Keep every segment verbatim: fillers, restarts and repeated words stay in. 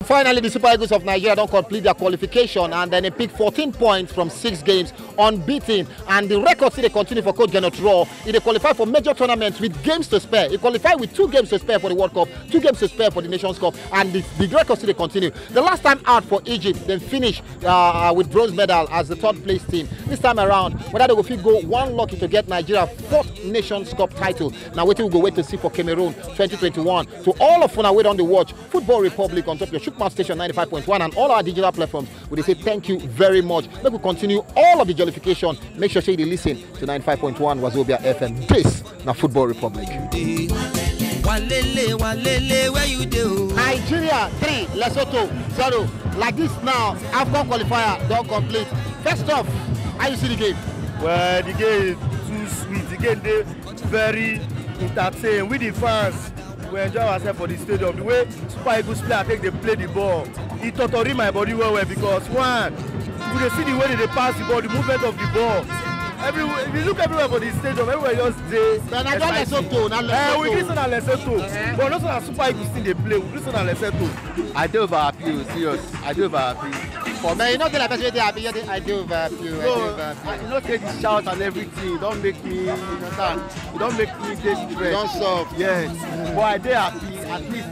Finally, the Super Eagles of Nigeria don complete their qualification and then they pick fourteen points from six games unbeaten. And the record still dey continue for Coach Gernot Rohr. E dey qualify for major tournaments with games to spare. E qualify with two games to spare for the World Cup, two games to spare for the Nations Cup, and the, the record still dey continue. The last time out for Egypt, dem finish uh, with bronze medal as the third place team. This time around, whether they go fit go one lucky to get Nigeria fourth Nations Cup title. Now, wetin we go wait to see for Cameroon twenty twenty-one. To all of una wey don dey watch Football Republic on top your Shukma station ninety-five point one and all our digital platforms, we dey say thank you very much. Make we continue all of the jollification. Make sure say you dey listen to ninety-five point one Wazobia F M. This na Football Republic. Walele, walele, where you dey o? Nigeria three, Lesotho zero. Like this now, AFCON qualifier don complete. First off, how you see the game? Well, the game is too sweet. The game dey very entertaining. We the fans, we enjoy ourselves for the stadium. The way Super Eagles player take dey play the ball, e totori my body well well because one, we dey see the way they dey pass the ball, the movement of the ball. Every, if you look everywhere for the stadium, everywhere just dey. But na just exciting. Lesotho, na Eh, we Lesotho. Gree say na Lesotho. Eh. But no say na Super Eagles still dey play. We gree say na Lesotho. I dey over happy o, serious. I dey over happy. For me, e no dey like person wey dey happy. You dey, I dey over happy. I dey No, over happy. I, you know say the shout and everything don make me, you understand? E don make me dey stressed. E don soft. Yes. But I dey happy at least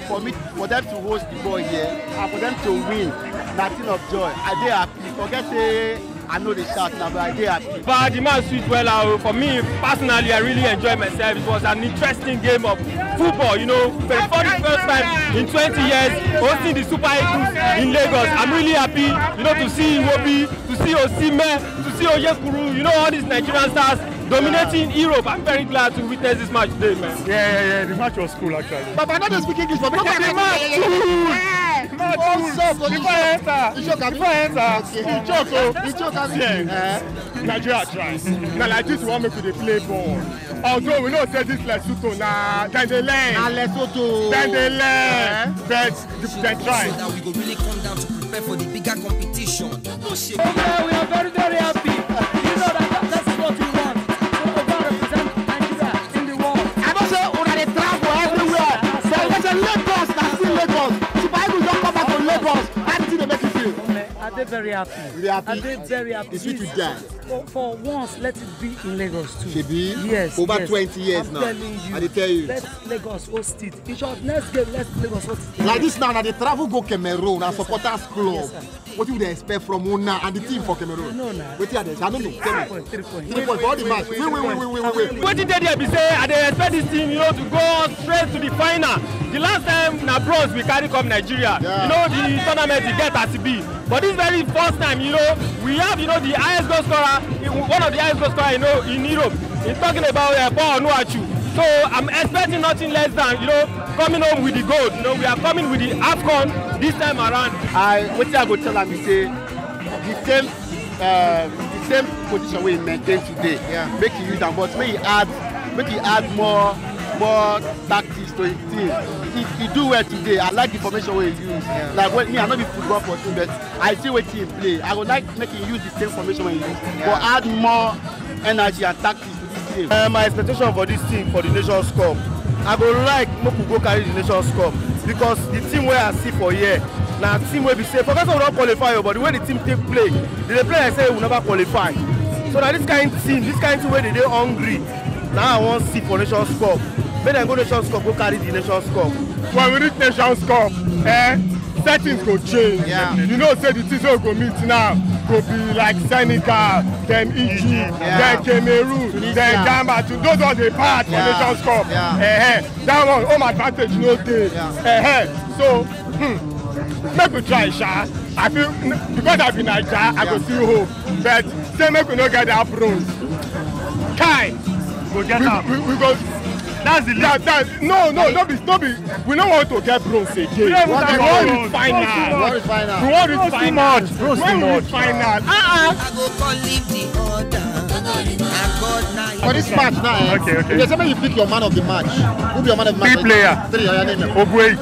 for me, for them to host the ball here and for them to win. Na thing of joy. I dey happy. Forget say I no dey shout na, but I dey happy. But the match sweet well o. For me personally, I really enjoy myself. It was an interesting game of football. You know, for the first time in twenty years, hosting the Super Eagles in Lagos. I'm really happy, you know, to see Iwobi, to see Osimhen, to see Onyekuru, you know, all these Nigerian stars dominating Europe. I'm very glad to witness this match today, man. Yeah, yeah, yeah. The match was cool, actually. Papa, no dey speak English, but no, the match cool. Eh, match cool. Before I enter, before I enter, okay. You joke o. You joke, abi? Yes. Eh? Nigeria try. Na like this we wan make we dey play ball. Although we know say this Lesotho na dem dey learn. Na Lesotho. Dem dey learn. Eh? But the, dem try. So that we go really come down to prepare for the bigger competition. No shame. Yeah, we are very, very happy. You know that, that, that's what we want. So we go represent Nigeria in the world. I know say una dey travel everywhere. But you know say Lagos na still Lagos. Super Eagles don come back to Lagos. How the thing dey make you feel? I dey very happy. You dey happy? I dey very happy. It's sweet with joy. For, for once, let it be in Lagos too. Shebi? Yes, over yes. Twenty years now. I'm telling you. I dey tell you. Let Lagos host it. In short, next game, let Lagos host it. Like this now, na dey travel go Cameroon, na supporters club. Yes, sir. Wetin we dey expect from una and the team for Cameroon? No, na. Wetin I dey, I no know. Tell me. Three point, three point. Three point for all the match. Wait, wait, wait, wait, wait, wait. Wetin dey there be say I dey expect this team, you know, to go straight to the final. The last time na bronze we carry come Nigeria. Yeah. You know, the tournament e get as e be. But this very first time, you know, we have, you know, the highest goal scorer, one of the highest goal scorer, you know, in Europe. He's talking about uh, Paul Onuachu. So I'm expecting nothing less than, you know, coming home with the gold. You know, we are coming with the AFCON this time around. I, wetin I go tell am be say the same, uh, the same position wey he maintain today. Yeah. Make he use am, but make he add, make he add more, more tactics to his team. He, he do well today. I like the formation wey he use. Yeah. Like when me, I no be football person, but I see wetin he play. I go like make he use the same formation wey he use, yeah, but add more energy and tactics to this game. Uh, my expectation for this team for the Nations Cup, I go like make we go carry the Nations Cup because the team wey I see for here na team wey be say, forget say we don qualify o, but the way the team take play, they dey play like say we never qualify. So na this kind team, this kind team wey dey dey hungry, na I wan see for Nations Cup. Make dem go Nations Cup, go carry the Nations Cup. When we reach Nations Cup, eh, settings go change. Yeah. You know say the things wey we go meet now go be like Senegal, then Egypt, Egypt, yeah, then Cameroon, Tunisia, then Ghana. Those ones dey bad for, yeah, Nations Cup. Yeah. Eh, eh. That one, home advantage no dey. Yeah. Eh, eh. So, hmm, make we try, sha. I feel, because I be Naija, I go, yeah, still hope. But say make we no get that bronze. Kai, go get, we, am, we, we go. That's the league. That, that, no, no, no be, no be. We no want to get bronze again. We don't even, we want, no, reach final. We want reach final. We want reach final. Bronze too much. Bronze too much. When we reach final, uh-uh. I go come leave the order. Na God na him. For this match now, eh, okay, okay, if they say make you pick your man of the match, who be your man of the match? Three player. Three, oya, name them. Ogueyi.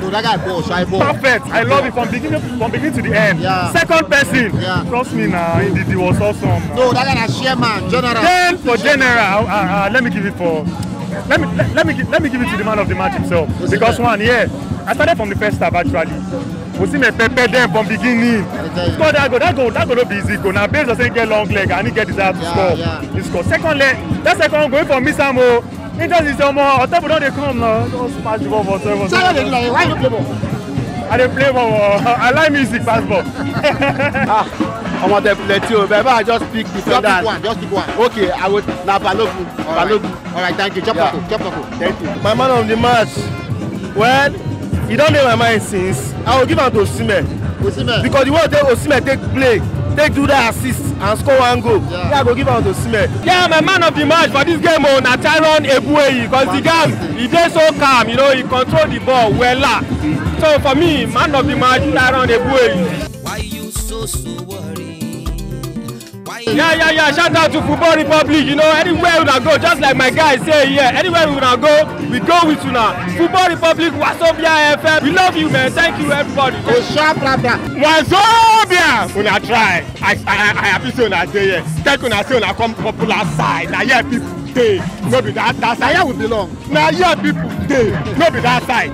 No, that guy ball, shy ball. Perfect. I love it from beginning, from beginning to the end. Yeah. Second person. Yeah. Trust me now, Ndidi was awesome. No, that guy na chairman, general. Then for general, uh, uh, uh, let me give it for Let me let, let me gi- let me give it to the man of the match himself. Because one, yeah, I started from the first half actually. Osimhen pepper them from beginning. Score that goal, that goal, that goal no be easy goal. Now based on say he get long leg and he get desire to score. He score. Second leg, that second goal for miss am o. He just is omo. Otebo don dey come now. Just smash the ball for seven. Say how dey do like why you no play ball? I dey play ball. I like music pass ball. Ah, omo, there plenty o, but I just pick the Just pick one, just pick one. Okay, I would na Balogun. All right. Balogun. All right, thank you. Chop, yeah. Chop, chop. Thank you. My man of the match. Well, he don dey my mind since. I will give am to Osimhen. Osimhen. Because the way Osimhen take play, take do that assist and score one goal. Yeah. Yeah, I go give am to Osimhen. Yeah, my man of the match for this game o, na Tyron Ebueyi, because the game, he dey so calm, you know, he control the ball wella. So for me, man of the match, Tyron Ebueyi. Why you so so worried? Why? Yeah, yeah, yeah. Shout out to Football Republic. You know, anywhere una go, just like my guy say here, anywhere una go, we go with una. Football Republic, Wazobia F M. We love you, man. Thank you, everybody. Osha Prada. Wazobia! Una try. I, I, I happy say una dey here. Thank una say una come popular side. Na here people dey. No be that, that side. Na here we belong. Na here people dey. No be that side.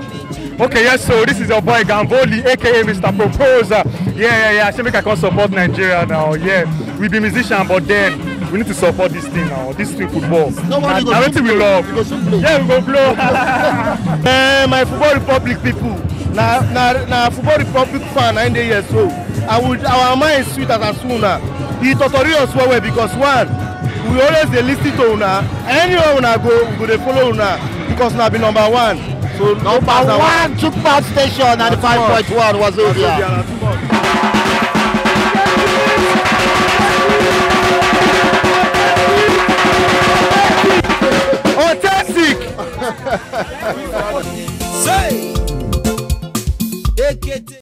Okay, yes, so this is your boy Gamboli, A K A Mister Proposer. Yeah, yeah, yeah. I say make I come support Nigeria now. Yeah, we be musician, but then we need to support this thing now. This thing football. No worry, na, we go na wetin we love. We go soon blow. Yeah, we go blow. Eh, my Football Republic people. Na, na, na Football Republic fan, I dey here so. I would, our mind sweet as a soon now. He totori us well well because one, we always dey listen to una. Anywhere una go, we go dey follow una because una be number one. So no pass that one. Number one jukebox station, ninety-five point one Wazobia. Wazobia, na too much. Authentic. Say, A K T.